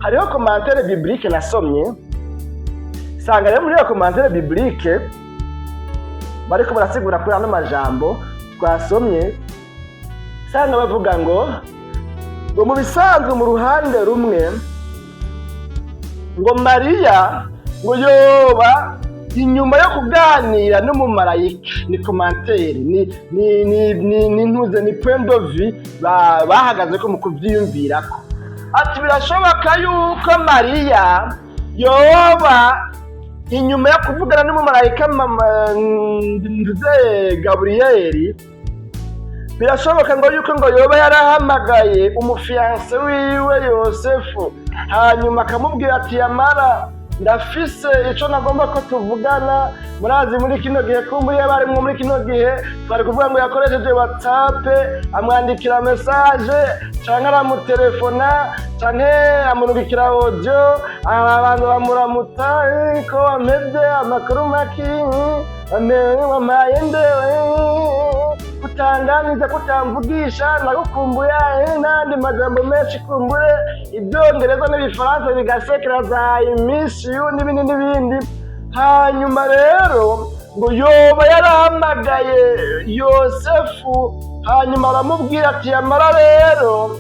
Hariho commentaire biblique nasomye, sanga rero muri iyo commentaire biblique bariko barasigura kuri ano majambo twasomye, sanga bavuga ngo mu bisanzwe, mu ruhande rumwe, ngo Mariya ngo yoba inyuma yo kuganira n'umumarayika. Ni commentaire, ni ntuze, ni point de vue bahagaze ko mu kuvyiyumvirako. Ati birashoboka yuko Mariya yoba inyuma yo kuvugana n'umumarayika, mama ntuze, Gaburiyeli, birashoboka ngo yuko ngo yoba yarahamagaye umu fiancé wiwe Yosefu, hanyuma akamubwira ati: "Yamara ndafise ico nagomba ko tuvugana." Murazi muri kino gihe, kumbuye barimwo muri kino gihe, twari kuvuga ngo yakoresheje WhatsApp, amwandikira message, canke aramutelefona, canke amurungikira audio, abantu bamuramutsa, ko wameze, amakuru maki, wampaye nde, kutanganiza, kutamvugisha, nagukumbuye, n'andi majambo menshi, kumbure ibyongereza n'ibifaransa bigasekera za "I miss you" n'ibindi n'ibindi. Hanyuma rero ngo yoba yarahamagaye Yosefu, hanyuma aramubwira ati: "Yamara rero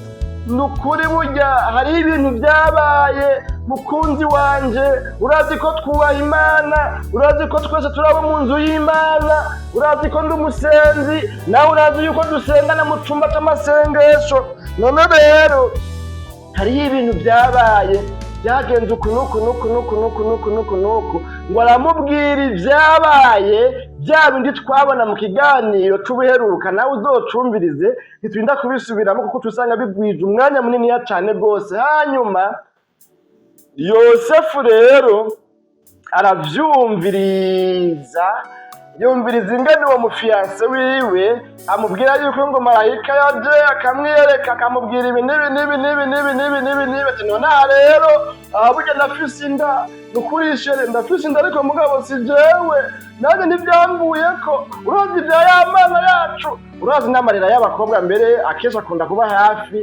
ni ukuri, burya hari ibintu byabaye, mukunzi wanje. Urazi ko twubaha Imana, urazi ko twese turi abo mu nzu y'Imana, urazi ko ndi umusenzi, nawe urazi yuko dusengana mu cyumba cy'amasengesho. None rero hariho ibintu byabaye, byagenze uku n'uku n'uku n'uku n'uku n'uku n'uku n'uku." Ngo aramubwira ibyabaye, bya bindi twabona mu kiganiro c'ubuheruka. Nawe uzocumbirize, ntiturinda kubisubiramo kuko usanga bigwije umwanya muniniya cane rwose. Hanyuma Yosefu rero aravyumviriza, yumviriza ingene uwo mu fiancé wiwe amubwira yuko ngo marayika yaje akamwiyereka, akamubwira ibi n'ibi n'ibi n'ibi n'ibi n'ibi n'ibi n'ibi. Ati: "None aha rero, aha burya ndafise inda, ni ukuri chéri, ndafise inda, ariko mugabo si jewe, nanjye ntibyamvuyeko. Urazi ibya ya Mana yacu, urazi n'amarira y'abakobwa mbere akenshi akunda kuba hafi,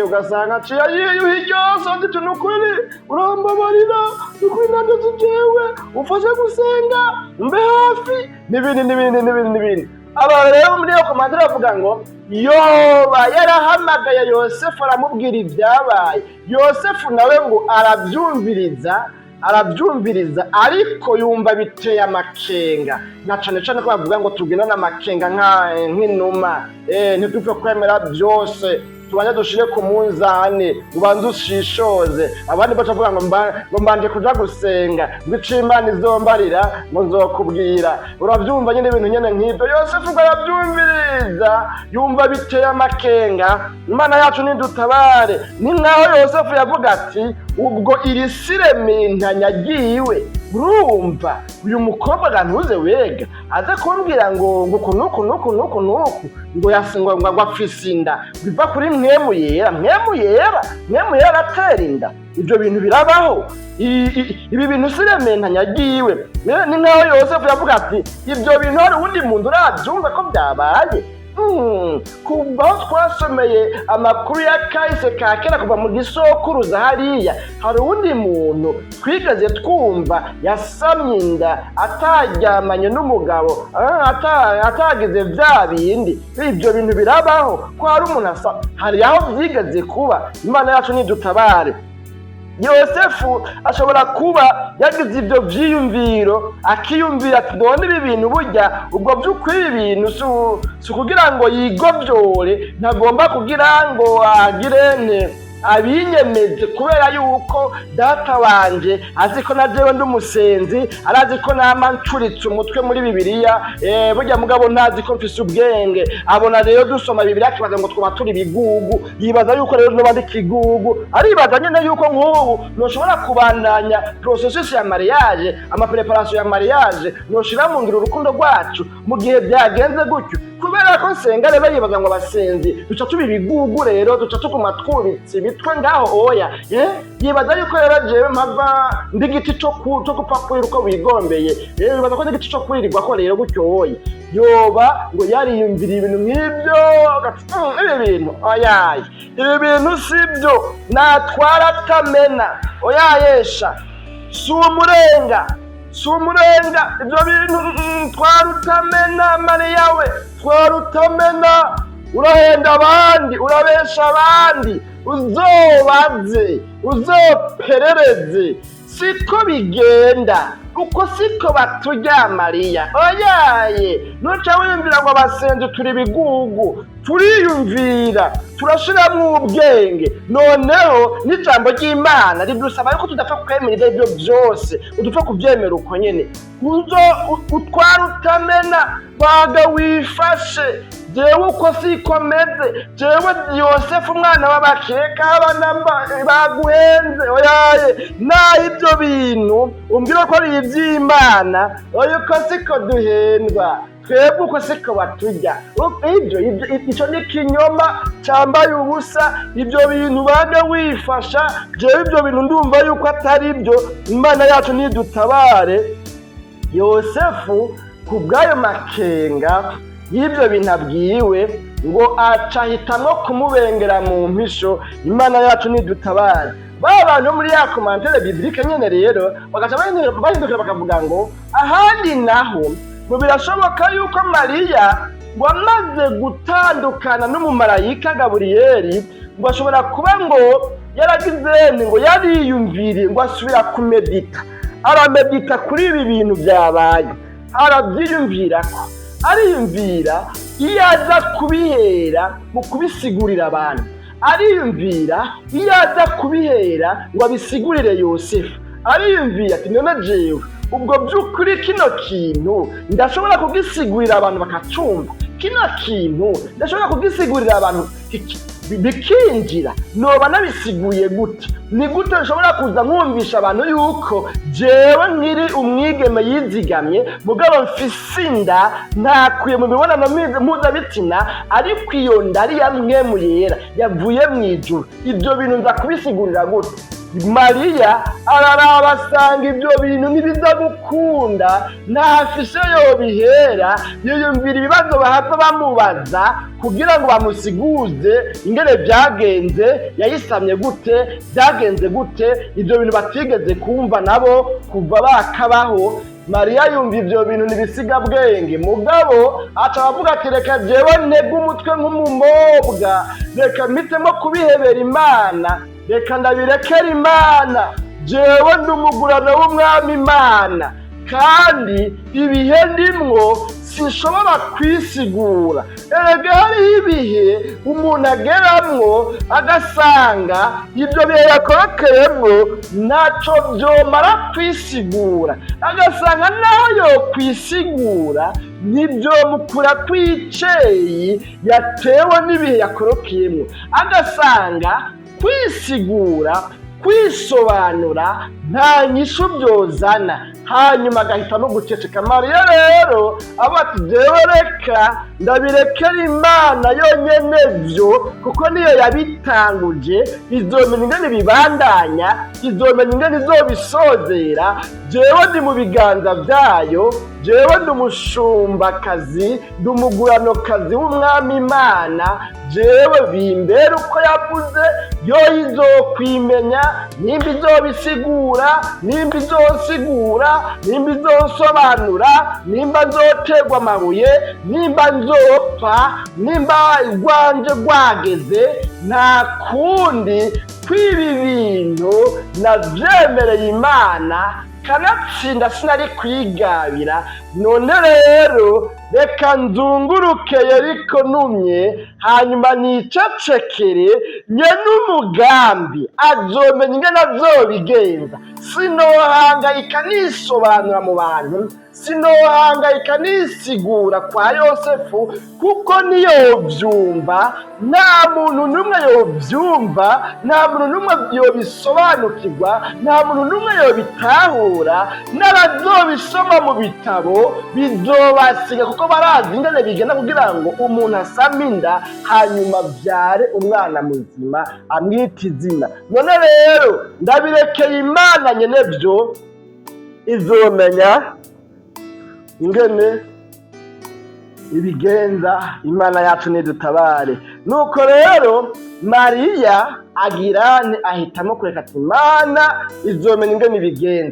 ugasanga aciye yiyuha iryose, ati: 'Ni ukuri urambabarira, ni ukuri nanjye si jewe, umfashe gusenga, mbe hafi,' n'ibindi n'ibindi n'ibindi n'ibindi." Aba rero muri iyo commentaire bavuga ngo yoba yarahamagaye Yosefu, aramubwira ibyabaye. Yosefu nawe ngo arabyumviriza, arabyumviriza, ariko yumva biteye amakenga, na cane cane ko bavuga ngo tugenda n'amakenga nk'inuma, ntidupfe kwemera byose, tubanze dushire ku munzani, ubanze ushishoze. Abandi bacavuga ngo ngo mbanje kuja gusenga, ngo ico Imana izombarira ngo nzokubwira. Uravyumva nyene, ibintu nyene nk'ivyo. Yosefu ngo aravyumviriza, yumva biteye amakenga. Imana yacu nidutabare. Ni nkaho Yosefu yavuga ati: "Ubwo iri siremintanya ryiwe, urumva uyu mukobwa gantuze wega aze kumbwira ngo uku nuku nuku nuku nuku, ngo yasingwa, ngo afise inda biva kuri Mpwemu Yera. Mpwemu Yera, Mpwemu Yera aratera inda? Ibyo bintu birabaho? Ibi bintu sirementanya ryiwe." Ni nkaho Yosefu yavuga ati: "Ibyo bintu hari uwundi muntu urabyumva ko byabaye?" Kuva aho twasomeye amakuru ya kahise ka kera, kuva mu gisokuruza hariya, hari uwundi muntu twigeze twumva yasamye inda ataryamanye n'umugabo, atagize bya bindi? Ibyo bintu birabaho ko hari umuntu asa, hari aho byigeze kuba? Imana yacu nidutabare. Yosefu ashobora kuba yagize ibyo vyiyumviro, akiyumvira ati: "None ibi bintu burya, ubwo by'ukuri ibi bintu si ukugira ngo yigovyore, ntagomba kugira ngo agire nte, abinyemeze, kubera yuko data wanje azi ko na jewe ndi umusenzi, arazi ko nama ncuritse umutwe muri Bibiliya, burya mugabo ntazi ko mfise ubwenge. Abona rero dusoma Bibiliya akibaza ngo twaba turi ibigugu, yibaza yuko rero noba ndi kigugu, aribaza nyene yuko nk'ubu noshobora kubandanya processus ya mariage, ama préparation ya mariage, noshira mu ngiro urukundo rwacu mu gihe byagenze gutyo." Kwibaza rero yuko Yosefu Kubera ko nsenga rero, yibaza ngo abasenzi duca tuba ibigugu, rero duca tuguma twubitse ibitwe ngaho. Oya, yibaza yuko rero jewe mpava ndi igiti co gupfa kurira uko wigombeye. Yibaza ko ndi igiti co kuririrwako rero gutyo. Oya, yoba ngo yariyumvira ibintu nk'ibyo, agati, ibi bintu oyaye, ibi bintu sibyo, natwara atamena, oyayesha, si umurenga, si umurenga ibyo bintu. Twara utamena, Mariya we, twara utamena, urahenda abandi, urabesha abandi, uzobaze, uzoperereze, siko bigenda uko, siko baturya. Mariya, oyaye, nuca wiyumvira ngo abasenzi turi ibigugu. Turiyumvira, turashiramwo ubwenge. Noneho n'ijambo ry'Imana ridusaba yuko tudapfa kwemera ibyo aribyo byose, udupfa kubyemera uko nyene. Uzo utwara utamena, baga wifashe, jewe uko siko meze, jewe Yosefu umwana w'abakire kabana baguhenze. Oyaye, naho ibyo bintu umbwira ko ari iby'Imana, oya, uko siko duhendwa twebwe, uko siko baturya. Ibyo ico ni kinyoma cyambaye ubusa. Ibyo bintu baga wifasha, jewe ibyo bintu ndumva yuko atari byo. Imana yacu nidutabare. Yosefu ku bw'ayo makenga y'ibyo bintu abwiwe, ngo aca ahitamwo kumubengera mu mpisho. Imana yacu nidutabare. Ba bantu bo muri ya commentaire biblique nyene rero bagaca bahindukira bakavuga ngo ahandi naho ngo birashoboka yuko Mariya ngo amaze gutandukana n'umumarayika Gaburiyeli, ngo ashobora kuba ngo yaragize ngo yariyumviriye, ngo asubira kumedita, aramedita kuri ibi bintu byabaye, arabyiyumvirako, ariyumvira iyo aza kubihera mu kubisigurira abantu, ariyumvira iyo aza kubihera ngo abisigurire Yosefu, ariyumvira ati: "None jewe ubwo by'ukuri kino kintu ndashobora kugisigurira abantu bakacumva? Kino kintu ndashobora kugisigurira abantu bikinjira? Noba nabisiguye gute? Ni gute nshobora kuza nkumvisha abantu yuko jewe nkiri umwigeme yizigamye, mugabo mfise inda ntakuye mu mibonano mpuzabitsina, ariko iyo nda ari iya Mpwemu Yera yavuye mu ijuru? Ibyo bintu nza kubisigurira gute?" Mariya araraba asanga ibyo bintu ntibiza gukunda, ntafise yobihera. Yiyumvira ibibazo bahava bamubaza kugira ngo bamusiguze ingene byagenze, yayisamye gute, byagenze gute, ibyo bintu batigeze kumva nabo kuva bakabaho. Mariya yumva ibyo bintu ntibisigabwenge, mugabo aca avuga ati: "Reka jewe ntege umutwe nk'umumobwa, reka mpitemo kubihebera Imana, reka ndabirekera Imana. Jewe ndi umugurano w'Umwami Imana, kandi ibihe ndimwo sinshobora kwisigura." Erega hariho ibihe umuntu ageramwo agasanga ibyo bihe yakorokeyemwo ntacyo byomara kwisigura, agasanga naho yokwisigura ntibyomukura kw'iceyi yatewe n'ibihe yakorokeyemwo, agasanga kwisigura, kwisobanura nta nyishu byozana, hanyuma agahitamo guceceka. Mariya rero aba ati: "Jewe reka ndabirekera Imana yonyene byo, kuko niyo yabitanguje, izomenya ingene bibandanya, izomenya ingene izobisozera. Jewe ndi mu biganza byayo, jewe ndi umushumbakazi, ndi umuguranokazi w'Umwami Imana. Jewe bimbera uko yavuze, yo izokwimenya nimba izobisigura, nimba izosigura, nimba izosobanura, nimba nzoterwa amabuye, nimba nzopfa, nimba rwanje rwageze. Nta kundi, kwiba ibintu navyemereye Imana, kanatsinda sinari kwigabira. None rero reka nzunguruke Yeriko numye, hanyuma nicecekere. Nye n'umugambi azomenya ingene azobigenza. Sinohangayika nisobanura mu bantu, sinohangayika nisigura kwa Yosefu, kuko niyovyumva, nta muntu n'umwe yovyumva, nta muntu n'umwe yobisobanukirwa, nta muntu n'umwe yobitahura, n'abazobisoma mu bitabo." Bizobasiga kuko barazi ingene bigenda kugira ngo umuntu asame inda, hanyuma avyare umwana muzima, amwite izina. None rero ndabirekeye Imana nyene, vyo izomenya ingene ibigenza. Imana yacu nidutabare. Nuko rero Mariya agirane ahitamo kureka, ati: "Imana izomenya ingene ibigenza."